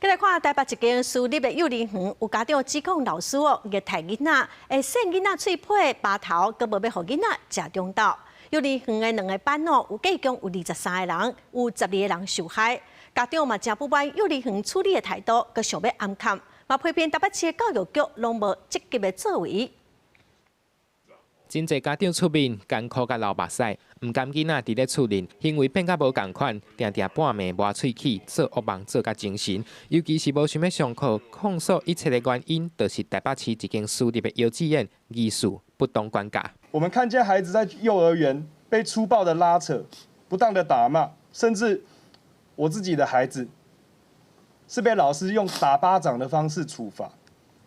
來看台北一間私立的幼兒園，有家長指控老師哦，虐待囡仔，會搧囡仔喙皮、巴頭，閣無欲予囡仔食中晝。幼兒園的兩个班哦，有計共有23個人，有12個人受害。家長嘛誠不滿幼兒園處理的態度，閣想欲暗崁，嘛批評台北市的教育局攏無積極的作為。真濟家長出面艱苦佮流目屎，毋甘囡仔佇咧厝裡行為變甲無仝款，定定半暝磨喙齒，做惡夢做甲精神，尤其是無想欲上課，控訴一切的原因，就是台北市一間私立的幼稚園疑似不當管教。我們看見孩子在幼兒園被粗暴的拉扯、不當的打罵，甚至我自己的孩子是被老師用打巴掌的方式處罰，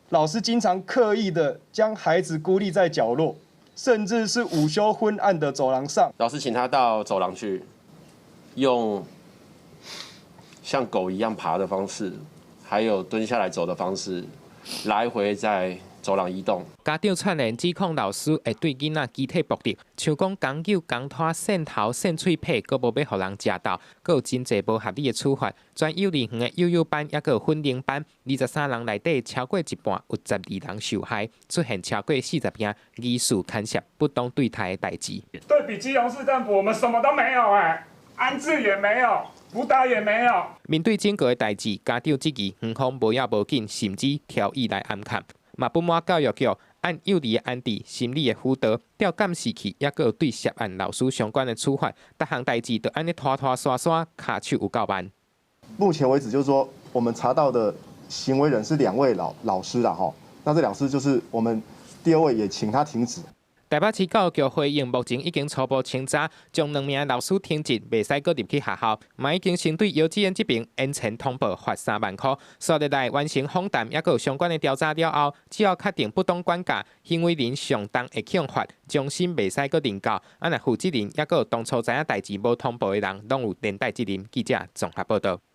老師經常刻意的將孩子孤立在角落，甚至是午休昏暗的走廊上。老師請他到走廊去，用像狗一樣爬的方式，還有蹲下來走的方式，來回在走廊移動。家長串聯指控老師會對囡仔肢體暴力，像講共揪共拖搧頭、搧喙皮，閣無欲予人食晝，閣有真濟無合理的處罰。全幼兒園的幼幼班抑閣有訓練班，23人內底超過一半，有12人受害，出現超過40件疑似牽涉不當對待的代誌。對比基隆市政府，我們什麼都沒有哎，安置也沒有，輔導也沒有。面對整個的代誌，家長質疑園方無影無緊，甚至挑意來暗崁。嘛不滿教育局按幼兒的安置、心理的輔導、調監視器，抑閣有對涉案老師相關的處罰，逐項代誌都按呢拖拖沙沙，跤手有夠慢。目前為止，就是說我們查到的行為人是兩位老師啦，吼，那這兩師就是我們第二位也請他停職。台北市教育局回應，目前已經初步清查，將兩名老師停職，袂使閣入去學校，嘛已經先對幼稚園這邊延前通報罰3萬箍。紲落來完成訪談，抑閣有相關的調查了後，只要確定不當管教，行為人上重會去予罰，終身袂使閣任教。啊，若負責人抑閣有當初知影代誌無通報的人，攏有連帶責任。記者綜合報導。